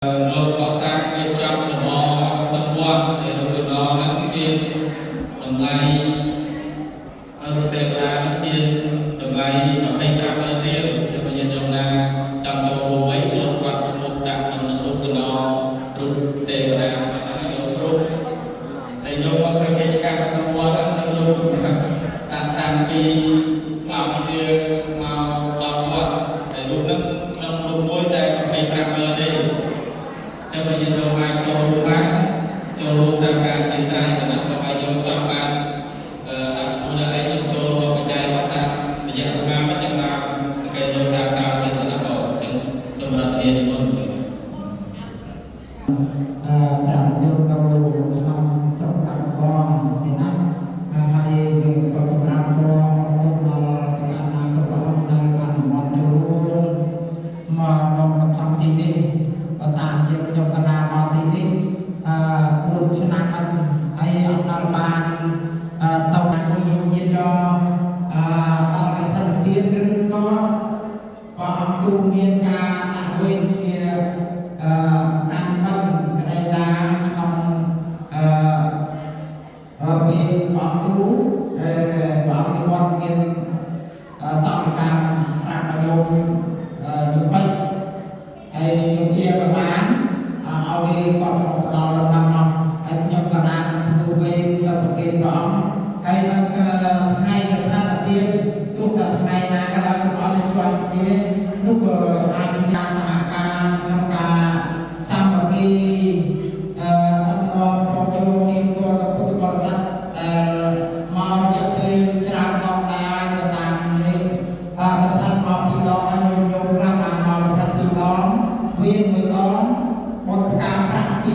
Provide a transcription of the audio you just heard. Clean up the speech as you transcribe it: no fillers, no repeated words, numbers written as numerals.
លោកកសាងរៀបចំលម្អក្នុងវត្តដែលរូបកណ្ដហ្នឹងមានតម្លៃរូបទេវតាហ្នឹងមានតម្លៃ25ម៉ឺនរៀលចាំញាតិញោមណាចង់ចូលរួមអីលោកគាត់ឈ្មោះដាក់ក្នុងនឹងរូបកណ្ដរូបទេវតាហ្នឹងយករូបតែញោមមកឃើញគេឆ្កាក់ក្នុងវត្តហ្នឹងនឹងរូបសម្រាប់ដាក់តាំងពីក្លោងវាមកដល់វត្តតែរូបហ្នឹងក្នុងរូបមួយតែ25ម៉ឺនទេ ចឹងបើយើងយកអាចចូលរួមបានចូលរួមតាមការអធិស្ឋានគណៈបើយើងចង់បានអឺដាក់ឈ្មោះដល់ឯងយើងចូលរួមបច្ច័យមកតាមរយៈអាត្មាមិនចាំតាមគេយកតាមការទៀតណាបងចឹងសូមរដ្ឋនានិមន្ត អឺព្រះអង្គទៅក្នុងស្រុកបាត់ដំបងទេណាហើយក៏ចម្រើនពរអរគុណដល់ព្រះអនាគតព្រះអង្គដែលបាននិមន្តចូលរួមមកនៅក្នុងទីនេះបើតាមជាខ្ញុំកណាមកទីនេះអឺ4ឆ្នាំអត់ហើយអត់ដល់បានអឺទៅមួយញញាតិអឺដល់កឋិនទានឬក៏ព្រះអង្គគ្រូមានការដាក់វេនជាអឺកាន់បិណ្ឌក្តីឡាក្នុងអឺអឺពេលព្រះអង្គគ្រូអឺព្រះអង្គនិវត្តន៍មានសកម្មកម្មប្រាប់ឲ្យញោមញោមពេជ្រហើយញោមជាក៏បានឲ្យគាត់មកផ្ដល់ដំណឹង